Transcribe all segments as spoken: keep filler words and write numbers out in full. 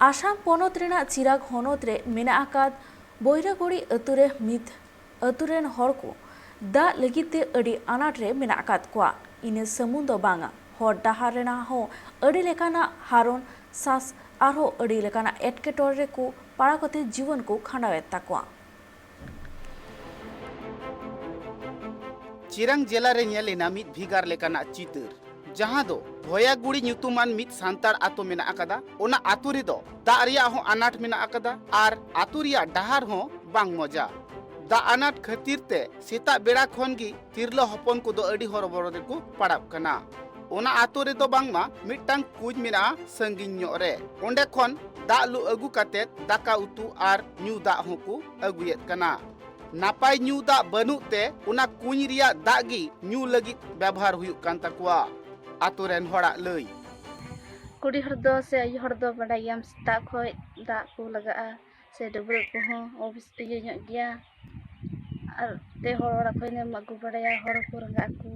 ᱟᱥᱟᱢ ᱯᱚᱱᱚᱛ ᱨᱮᱱᱟᱜ ᱪᱤᱨᱟᱠ ᱦᱚᱱᱚᱛ ᱨᱮ ᱢᱮᱱᱟᱜ ᱟᱠᱟᱫ ᱵᱳᱭᱨᱟᱜᱩᱲᱤ ᱟᱹᱛᱩ ᱨᱮ ᱢᱤᱫ ᱟᱹᱛᱩ ᱨᱮᱱ ᱦᱚᱲ ᱠᱚ ᱫᱟᱜ ᱞᱟᱹᱜᱤᱫ ᱛᱮ ᱟᱹᱰᱤ ᱟᱱᱟᱴ ᱨᱮ ᱢᱮᱱᱟᱜ ᱟᱠᱟᱫ ᱠᱚᱣᱟ᱾ ᱤᱱᱟᱹ ᱥᱩᱢᱩᱝ ᱫᱚ ᱵᱟᱝᱟ, ᱦᱚᱨ ᱰᱟᱦᱟᱨ ᱨᱮᱱᱟᱜ ᱦᱚᱸ ᱟᱹᱰᱤ ᱞᱮᱠᱟᱱᱟᱜ ᱦᱟᱨᱚᱱ ᱥᱟᱥ ᱟᱨᱦᱚᱸ ᱟᱹᱰᱤ ᱞᱮᱠᱟᱱᱟᱜ ᱮᱴᱠᱮᱴᱚᱬᱮ ᱨᱮᱠᱚ ᱯᱟᱲᱟᱣ ᱠᱟᱛᱮ ᱡᱤᱵᱚᱱ ᱠᱚ ᱠᱷᱟᱸᱰᱟᱣᱮᱫ ᱛᱟᱠᱚᱣᱟ᱾ ᱪᱤᱨᱟᱝ ᱡᱮᱞᱟ ᱨᱮ ᱧᱮᱞ ᱮᱱᱟ ᱢᱤᱫ ᱵᱷᱮᱜᱟᱨ ᱞᱮᱠᱟᱱᱟᱜ ᱪᱤᱛᱟᱹᱨ, ᱡᱟᱦᱟᱸ ᱫᱚ ᱵᱷᱚᱭᱟᱜᱩᱲᱤ ᱧᱩᱛᱩᱢᱟᱱ ᱢᱤᱫ ᱥᱟᱱᱛᱟᱲ ᱟᱛᱳ ᱢᱮᱱᱟᱜ ᱟᱠᱟᱫᱟ᱾ ᱚᱱᱟ ᱟᱛᱳ ᱨᱮᱫᱚ ᱫᱟᱜ ᱨᱮᱭᱟᱜ ᱦᱚᱸ ᱟᱱᱟᱴ ᱢᱮᱱᱟᱜ ᱟᱠᱟᱫᱟ ᱟᱨ ᱟᱛᱳ ᱨᱮᱭᱟᱜ ᱰᱟᱦᱟᱨ ᱦᱚᱸ ᱵᱟᱝ ᱢᱚᱡᱟ᱾ ᱫᱟᱜ ᱟᱱᱟᱴ ᱠᱷᱟᱹᱛᱤᱨ ᱛᱮ ᱥᱮᱛᱟᱜ ᱵᱮᱲᱟ ᱠᱷᱚᱱ ᱜᱮ ᱛᱤᱨᱞᱟᱹ ᱦᱚᱯᱚᱱ ᱠᱚᱫᱚ ᱟᱹᱰᱤ ᱦᱚᱨᱚᱵᱚᱨᱚ ᱨᱮᱠᱚ ᱯᱟᱲᱟᱜ ᱠᱟᱱᱟ᱾ ᱚᱱᱟ ᱟᱛᱳ ᱨᱮᱫᱚ ᱵᱟᱝᱢᱟ ᱢᱤᱫᱴᱟᱝ ᱠᱩᱧ ᱢᱮᱱᱟᱜᱼᱟ ᱥᱟᱺᱜᱤᱧ ᱧᱚᱜ ᱨᱮ᱾ ᱚᱸᱰᱮ ᱠᱷᱚᱱ ᱫᱟᱜ ᱞᱩ ᱟᱹᱜᱩ ᱠᱟᱛᱮ ᱫᱟᱠᱟ ᱩᱛᱩ ᱟᱨ ᱧᱩ ᱫᱟᱜ ᱦᱚᱸᱠᱚ ᱟᱹᱜᱩᱭᱮᱫ ᱠᱟᱱᱟ᱾ ᱱᱟᱯᱟᱭ ᱧᱩ ᱫᱟᱜ ᱵᱟᱹᱱᱩᱜ ᱛᱮ ᱚᱱᱟ ᱠᱩᱧ ᱨᱮᱭᱟᱜ ᱫᱟᱜ ᱜᱮ ᱧᱩ ᱞᱟᱹᱜᱤᱫ ᱵᱮᱵᱚᱦᱟᱨ ᱦᱩᱭᱩᱜ ᱠᱟᱱ ᱛᱟᱠᱚᱣᱟ᱾ ᱟᱛᱳ ᱨᱮᱱ ᱦᱚᱲᱟᱜ ᱞᱟᱹᱭ᱾ ᱠᱩᱲᱤ ᱦᱚᱲ ᱫᱚ ᱥᱮ ᱟᱭᱳ ᱦᱚᱲ ᱫᱚ ᱵᱟᱰᱟᱭ ᱜᱮᱭᱟᱢ, ᱥᱮᱛᱟᱜ ᱠᱷᱚᱡ ᱫᱟᱜ ᱠᱚ ᱞᱟᱜᱟᱜᱼᱟ, ᱥᱮ ᱰᱟᱹᱵᱽᱨᱟᱹᱜ ᱠᱚᱦᱚᱸ ᱚᱵᱚᱥ-, ᱤᱭᱟᱹ ᱧᱚᱜ ᱜᱮᱭᱟ᱾ ᱟᱨ ᱛᱮ ᱦᱚᱲ ᱚᱲᱟᱜ ᱠᱷᱚᱡ ᱮᱢ ᱟᱹᱜᱩ ᱵᱟᱲᱟᱭᱟ, ᱦᱚᱲ ᱦᱚᱸᱠᱚ ᱨᱟᱸᱜᱟᱜ ᱟᱠᱚ᱾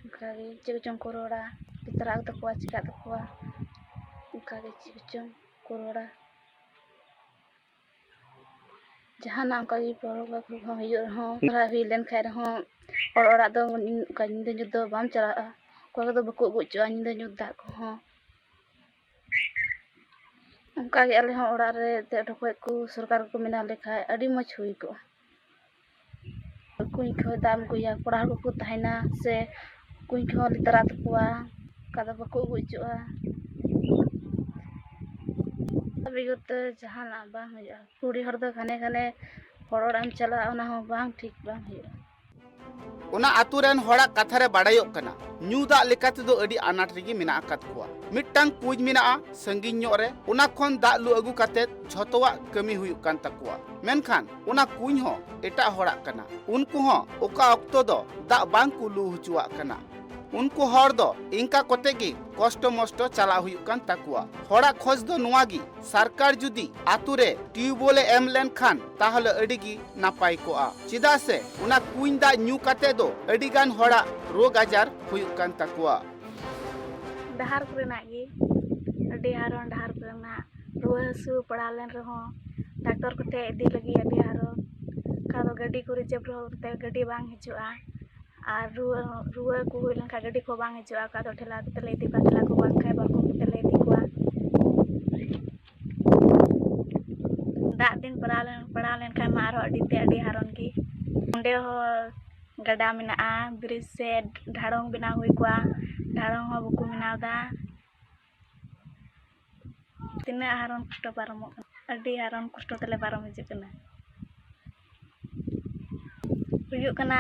ᱚᱱᱠᱟᱜᱮ ᱪᱮᱫ ᱠᱚᱪᱚᱝ ᱠᱚ ᱨᱚᱲᱟ, ᱵᱮᱛᱨᱟᱜ ᱛᱟᱠᱚᱣᱟ, ᱪᱤᱠᱟᱹᱜ ᱛᱟᱠᱚᱣᱟ, ᱚᱱᱠᱟᱜᱮ ᱪᱮᱫ ᱠᱚᱪᱚᱝ ᱠᱚ ᱨᱚᱲᱟ᱾ ᱡᱟᱦᱟᱱᱟᱜ ᱚᱱᱠᱟᱜᱮ ᱯᱚᱨᱚᱵᱽ ᱦᱚᱸ ᱦᱩᱭᱩᱜ ᱨᱮᱦᱚᱸ, ᱥᱚᱦᱨᱟᱭ ᱦᱩᱭ ᱞᱮᱱᱠᱷᱟᱡ ᱨᱮᱦᱚᱸ, ᱦᱚᱲ ᱚᱲᱟᱜ ᱫᱚ ᱚᱱᱠᱟ ᱧᱤᱫᱟᱹ ᱧᱩᱛ ᱫᱚ ᱵᱟᱢ ᱪᱟᱞᱟᱜᱼᱟ᱾ ᱚᱠᱚᱭ ᱠᱚᱫᱚ ᱵᱟᱠᱚ ᱟᱹᱜᱩ ᱦᱚᱪᱚᱜᱼᱟ ᱧᱤᱫᱟᱹ ᱧᱩᱛ ᱫᱟᱜ ᱠᱚᱦᱚᱸ᱾ ᱚᱱᱠᱟᱜᱮ ᱟᱞᱮ ᱦᱚᱸ ᱚᱲᱟᱜ ᱨᱮ ᱮᱱᱛᱮᱫ ᱰᱷᱚᱠᱚᱡ ᱠᱚ ᱥᱚᱨᱠᱟᱨ ᱠᱚ ᱵᱮᱱᱟᱣ ᱞᱮᱠᱷᱟᱡ ᱟᱹᱰᱤ ᱢᱚᱡᱽ ᱦᱩᱭ ᱠᱚᱜᱼᱟ᱾ ᱠᱩᱧ ᱠᱷᱚᱡ ᱫᱟᱜ ᱮᱢ ᱟᱹᱜᱩᱭᱟ, ᱠᱚᱲᱟ ᱦᱚᱲ ᱠᱚᱠᱚ ᱛᱟᱦᱮᱱᱟ ᱥᱮ ᱠᱩᱧ ᱠᱷᱚᱡ ᱞᱮ ᱛᱟᱨᱟ ᱛᱟᱠᱚᱣᱟ, ᱚᱱᱠᱟ ᱫᱚ ᱵᱟᱠᱚ ᱟᱹᱜᱩ ᱦᱚᱪᱚᱜᱼᱟ᱾ ᱵᱮᱜᱚᱨ ᱛᱮ ᱡᱟᱦᱟᱱᱟᱜ ᱵᱟᱝ ᱦᱩᱭᱩᱜᱼᱟ᱾ ᱠᱩᱲᱤ ᱦᱚᱲ ᱫᱚ ᱜᱷᱟᱱᱮ ᱜᱷᱟᱱᱮ ᱦᱚᱲ ᱚᱲᱟᱜ ᱮᱢ ᱪᱟᱞᱟᱜᱼᱟ, ᱚᱱᱟ ᱦᱚᱸ ᱵᱟᱝ ᱴᱷᱤᱠ, ᱵᱟᱝ ᱦᱩᱭᱩᱜᱼᱟ᱾ ᱚᱱᱟ ᱟᱛᱳ ᱨᱮᱱ ᱦᱚᱲᱟᱜ ᱠᱟᱛᱷᱟ ᱨᱮ ᱵᱟᱲᱟᱭᱚᱜ ᱠᱟᱱᱟ, ᱧᱩ ᱫᱟᱜ ᱞᱮᱠᱟ ᱛᱮᱫᱚ ᱟᱹᱰᱤ ᱟᱱᱟᱴ ᱨᱮᱜᱮ ᱢᱮᱱᱟᱜ ᱟᱠᱟᱫ ᱠᱚᱣᱟ᱾ ᱢᱤᱫᱴᱟᱝ ᱠᱩᱧ ᱢᱮᱱᱟᱜᱼᱟ ᱥᱟᱺᱜᱤᱧ ᱧᱚᱜ ᱨᱮ, ᱚᱱᱟ ᱠᱷᱚᱱ ᱫᱟᱜ ᱞᱩ ᱟᱹᱜᱩ ᱠᱟᱛᱮ ᱡᱷᱚᱛᱚᱣᱟᱜ ᱠᱟᱹᱢᱤ ᱦᱩᱭᱩᱜ ᱠᱟᱱ ᱛᱟᱠᱚᱣᱟ᱾ ᱢᱮᱱᱠᱷᱟᱱ ᱚᱱᱟ ᱠᱩᱧ ᱦᱚᱸ ᱮᱴᱟᱜ ᱦᱚᱲᱟᱜ ᱠᱟᱱᱟ᱾ ᱩᱱᱠᱩ ᱦᱚᱸ ᱚᱠᱟ ᱚᱠᱛᱚ ᱫᱚ ᱫᱟᱜ ᱵᱟᱝ ᱠᱚ ᱞᱩ ᱦᱚᱪᱚᱣᱟᱜ ᱠᱟᱱᱟ᱾ ᱩᱱᱠᱩ ᱦᱚᱲ ᱫᱚ ᱤᱱᱠᱟ ᱠᱚᱛᱮ ᱜᱮ ᱠᱚᱥᱴᱚ ᱢᱚᱥᱴᱚ ᱪᱟᱞᱟᱜ ᱦᱩᱭᱩᱜ ᱠᱟᱱ ᱛᱟᱠᱚᱣᱟ᱾ ᱦᱚᱲᱟᱜ ᱠᱷᱚᱡ ᱫᱚ ᱱᱚᱣᱟ ᱜᱮ, ᱥᱚᱨᱠᱟᱨ ᱡᱩᱫᱤ ᱟᱛᱳ ᱨᱮ ᱴᱤᱭᱩᱵᱚᱞ ᱮ ᱮᱢ ᱞᱮᱱᱠᱷᱟᱱ ᱛᱟᱦᱚᱞᱮ ᱟᱹᱰᱤ ᱜᱮ ᱱᱟᱯᱟᱭ ᱠᱚᱜᱼᱟ᱾ ᱪᱮᱫᱟᱜ ᱥᱮ ᱚᱱᱟ ᱠᱩᱧ ᱫᱟᱜ ᱧᱩ ᱠᱟᱛᱮ ᱫᱚ ᱟᱹᱰᱤ ᱜᱟᱱ ᱦᱚᱲᱟᱜ ᱨᱳᱜᱽ ᱟᱡᱟᱨ ᱦᱩᱭᱩᱜ ᱠᱟᱱ ᱛᱟᱠᱚᱣᱟ᱾ ᱰᱟᱦᱟᱨ ᱠᱚᱨᱮᱱᱟᱜ ᱜᱮ ᱟᱹᱰᱤ ᱦᱟᱨᱚᱱ ᱰᱟᱦᱟᱨ ᱠᱚᱨᱮᱱᱟᱜ ᱨᱩᱣᱟᱹ ᱦᱟᱹᱥᱩ ᱯᱟᱲᱟᱣ ᱞᱮᱱ ᱨᱮᱦᱚᱸ ᱰᱟᱠᱛᱚᱨ ᱠᱚᱴᱷᱮᱱ ᱤᱫᱤ ᱞᱟᱹᱜᱤᱫ ᱟᱹᱰᱤ ᱦᱟᱨᱚᱱ᱾ ᱚᱠᱟ ᱫᱚ ᱜᱟᱹᱰᱤ ᱠᱚ ᱨᱤᱡᱟᱹᱵᱷ ᱨᱮᱦᱚᱸ ᱮᱱᱛᱮ ᱜᱟᱹᱰᱤ ᱵᱟᱝ ᱦᱤᱡᱩᱜᱼᱟ᱾ ᱟᱨ ᱨᱩᱣᱟᱹ, ᱨᱩᱣᱟᱹ ᱠᱚ ᱦᱩᱭ ᱞᱮᱱᱠᱷᱟᱱ ᱜᱟᱹᱰᱤ ᱠᱚ ᱵᱟᱝ ᱦᱤᱡᱩᱜᱼᱟ᱾ ᱚᱠᱟ ᱫᱚ ᱴᱷᱮᱞᱟ ᱠᱚᱛᱮ ᱞᱮ ᱤᱫᱤ ᱠᱚᱣᱟ, ᱴᱷᱮᱞᱟ ᱠᱚ ᱵᱟᱝᱠᱷᱟᱱ ᱵᱟᱨᱠᱚᱢ ᱠᱚᱛᱮ ᱞᱮ ᱤᱫᱤ ᱠᱚᱣᱟ᱾ ᱫᱟᱜ ᱫᱤᱱ ᱯᱟᱲᱟᱣ ᱞᱮᱱ, ᱯᱟᱲᱟᱣ ᱞᱮᱱᱠᱷᱟᱱ ᱢᱟ ᱟᱨᱦᱚᱸ ᱟᱹᱰᱤ ᱛᱮ ᱟᱹᱰᱤ ᱦᱟᱨᱚᱱ ᱜᱮ᱾ ᱚᱸᱰᱮ ᱦᱚᱸ ᱜᱟᱰᱟ ᱢᱮᱱᱟᱜᱼᱟ, bridge ᱥᱮ ᱰᱷᱟᱲᱚᱝ ᱵᱮᱱᱟᱣ ᱦᱩᱭ ᱠᱚᱜᱼᱟ, ᱰᱷᱟᱲᱚᱝ ᱦᱚᱸ ᱵᱟᱠᱚ ᱵᱮᱱᱟᱣ ᱮᱫᱟ᱾ ᱛᱤᱱᱟᱹᱜ ᱦᱟᱨᱚᱱ ᱠᱚᱥᱴᱚ ᱯᱟᱨᱚᱢᱚᱜ ᱠᱟᱱᱟ, ᱟᱹᱰᱤ ᱦᱟᱨᱚᱱ ᱠᱚᱥᱴᱚ ᱛᱮᱞᱮ ᱯᱟᱨᱚᱢ ᱦᱤᱡᱩᱜ ᱠᱟᱱᱟ᱾ ᱦᱩᱭᱩᱜ ᱠᱟᱱᱟ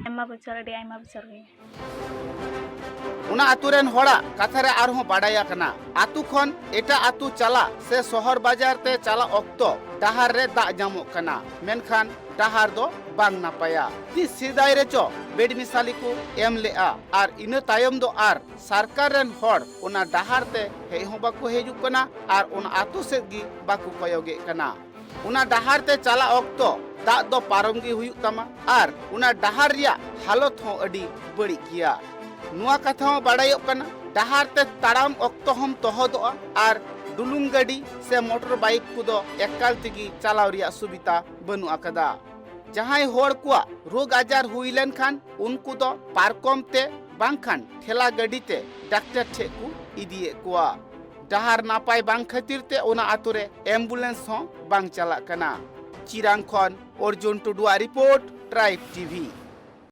ᱟᱭᱢᱟ ᱵᱚᱪᱷᱚᱨ, ᱟᱹᱰᱤ ᱟᱭᱢᱟ ᱵᱚᱪᱷᱚᱨ ᱜᱮ᱾ ᱚᱱᱟ ᱟᱛᱳ ᱨᱮᱱ ᱦᱚᱲᱟᱜ ᱠᱟᱛᱷᱟ ᱨᱮ ᱟᱨᱦᱚᱸ ᱵᱟᱰᱟᱭ ᱟᱠᱟᱱᱟ, ᱟᱛᱳ ᱠᱷᱚᱱ ᱮᱴᱟᱜ ᱟᱛᱳ ᱪᱟᱞᱟᱜ ᱥᱮ ᱥᱚᱦᱚᱨ ᱵᱟᱡᱟᱨ ᱛᱮ ᱪᱟᱞᱟᱜ ᱚᱠᱛᱚ ᱰᱟᱦᱟᱨ ᱨᱮ ᱫᱟᱜ ᱧᱟᱢᱚᱜ ᱠᱟᱱᱟ, ᱢᱮᱱᱠᱷᱟᱱ ᱰᱟᱦᱟᱨ ᱫᱚ ᱵᱟᱝ ᱱᱟᱯᱟᱭᱟ᱾ ᱛᱤᱥ ᱥᱮᱫᱟᱭ ᱨᱮᱪᱚ ᱵᱮᱰ ᱢᱮᱥᱟᱞᱤ ᱠᱚ ᱮᱢ ᱞᱮᱜᱼᱟ ᱟᱨ ᱤᱱᱟᱹ ᱛᱟᱭᱚᱢ ᱫᱚ ᱟᱨ ᱥᱚᱨᱠᱟᱨ ᱨᱮᱱ ᱦᱚᱲ ᱚᱱᱟ ᱰᱟᱦᱟᱨ ᱛᱮ ᱦᱮᱡ ᱦᱚᱸ ᱵᱟᱠᱚ ᱦᱤᱡᱩᱜ ᱠᱟᱱᱟ ᱟᱨ ᱚᱱᱟ ᱟᱛᱳ ᱥᱮᱫ ᱜᱮ ᱵᱟᱠᱚ ᱠᱚᱭᱚᱜᱮᱫ ᱠᱟᱱᱟ᱾ ᱚᱱᱟ ᱰᱟᱦᱟᱨ ᱛᱮ ᱪᱟᱞᱟᱜ ᱚᱠᱛᱚ ᱫᱟᱜ ᱫᱚ ᱯᱟᱨᱚᱢ ᱜᱮ ᱦᱩᱭᱩᱜ ᱛᱟᱢᱟ ᱟᱨ ᱚᱱᱟ ᱰᱟᱦᱟᱨ ᱨᱮᱭᱟᱜ ᱦᱟᱞᱚᱛ ᱦᱚᱸ ᱟᱹᱰᱤ ᱵᱟᱹᱲᱤᱡ ᱜᱮᱭᱟ᱾ ᱱᱚᱣᱟ ᱠᱟᱛᱷᱟ ᱦᱚᱸ ᱵᱟᱲᱟᱭᱚᱜ ᱠᱟᱱᱟ, ᱰᱟᱦᱟᱨ ᱛᱮ ᱛᱟᱲᱟᱢ ᱚᱠᱛᱚ ᱦᱚᱸᱢ ᱛᱚᱦᱚᱫᱚᱜᱼᱟ ᱟᱨ ᱰᱩᱞᱩᱝ ᱜᱟᱹᱰᱤ ᱥᱮ ᱢᱚᱴᱚᱨ ᱵᱟᱭᱤᱠ ᱠᱚᱫᱚ ᱮᱠᱟᱞ ᱛᱮᱜᱮ ᱪᱟᱞᱟᱣ ᱨᱮᱭᱟᱜ ᱥᱩᱵᱤᱫᱷᱟ ᱵᱟᱹᱱᱩᱜ ᱟᱠᱟᱫᱟ᱾ ᱡᱟᱦᱟᱸᱭ ᱦᱚᱲ ᱠᱚᱣᱟᱜ ᱨᱳᱜᱽ ᱟᱡᱟᱨ ᱦᱩᱭ ᱞᱮᱱᱠᱷᱟᱱ ᱩᱱᱠᱩ ᱫᱚ ᱯᱟᱨᱠᱚᱢ ᱛᱮ ᱵᱟᱝᱠᱷᱟᱱ ᱴᱷᱮᱞᱟ ᱜᱟᱹᱰᱤ ᱛᱮ ᱰᱟᱠᱛᱟᱨ ᱴᱷᱮᱱ ᱠᱚ ᱤᱫᱤᱭᱮᱫ ᱠᱚᱣᱟ᱾ ᱰᱟᱦᱟᱨ ᱱᱟᱯᱟᱭ ᱵᱟᱝ ᱠᱷᱟᱹᱛᱤᱨ ᱛᱮ ᱚᱱᱟ ᱟᱛᱳ ᱨᱮ ambulance ᱦᱚᱸ ᱵᱟᱝ ᱪᱟᱞᱟᱜ ᱠᱟᱱᱟ᱾ ᱪᱤᱨᱟᱝ ᱠᱷᱚᱱ ᱚᱨᱡᱩᱱ ᱴᱩᱰᱩᱣᱟᱜ report, Tribe TV᱾